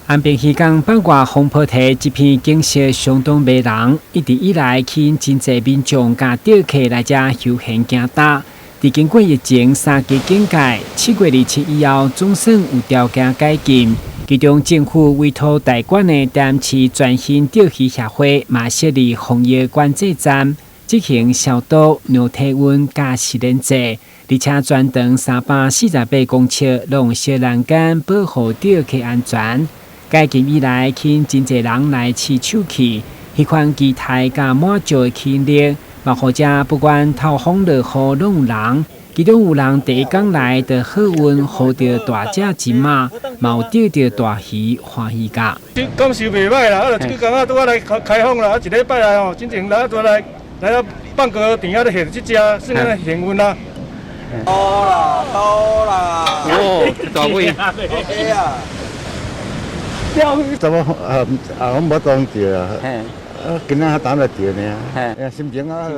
安平漁港放外風波堤這片景色相當迷人，一直以來吸引真濟民眾佮釣客來遮休閒行踏。佇經過疫情三級警戒，7月27以後總算有條件解禁。其中政府委託代管的台南市全興釣魚協會嘛設立防疫管制站，執行消毒、量體溫、佮實聯制，而且全長348公尺，攏設欄杆保護釣客安全。解禁以來，吸引真濟人來試手氣，彼款期待佮滿足的吸引力，嘛予遮不管透風落雨攏有人。其中有人第一工來就好運，予著大隻金馬，嘛有釣著大魚歡喜甲。感受袂䆀啦，啊，就這幾工啊，拄仔來開開放啦，啊，一禮拜來吼，真正來拄來來到放過甜仔咧現這隻，算咱幸運啦。多啦多啦！哦，大尾。 OK 啊。怎麼啊啊！我無當釣啊，啊，今仔較膽來釣呢，心情啊。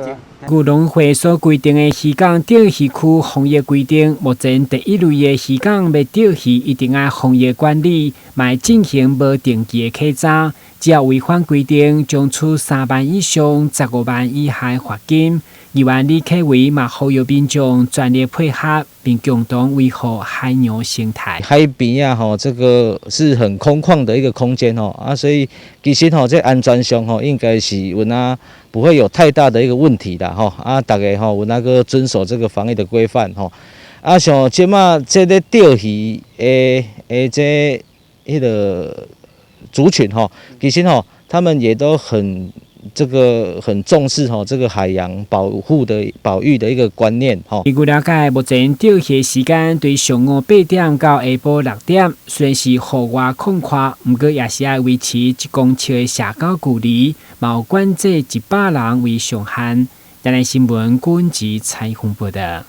據農會所規定的漁港釣魚區防疫規定，目前第一類的漁港欲釣魚一定愛防疫管理，嘛會進行無定期的檢查，只要違反規定，將處3萬以上15萬以下罰金。議員李啟維嘛呼籲民眾全力配合，並共同維護海洋生態。海邊啊，吼，這個是很空曠的一個空間吼，啊，所以其實吼，這安全上吼，應該是有那不會有太大的一個問題啦，吼，啊，逐家吼有那個遵守這個防疫的規範吼，啊，像這馬這個釣魚的的這彼個族群吼，其實吼，他們也都很這個很重視吼，這個海洋保護的保育的一個觀念吼。據了解，目前釣魚時間對上午8點到下晡6點，雖然是戶外曠闊，毋過也是愛維持1公尺的社交距離，嘛有管制100人為上限。台南新聞郭文吉採訪報導。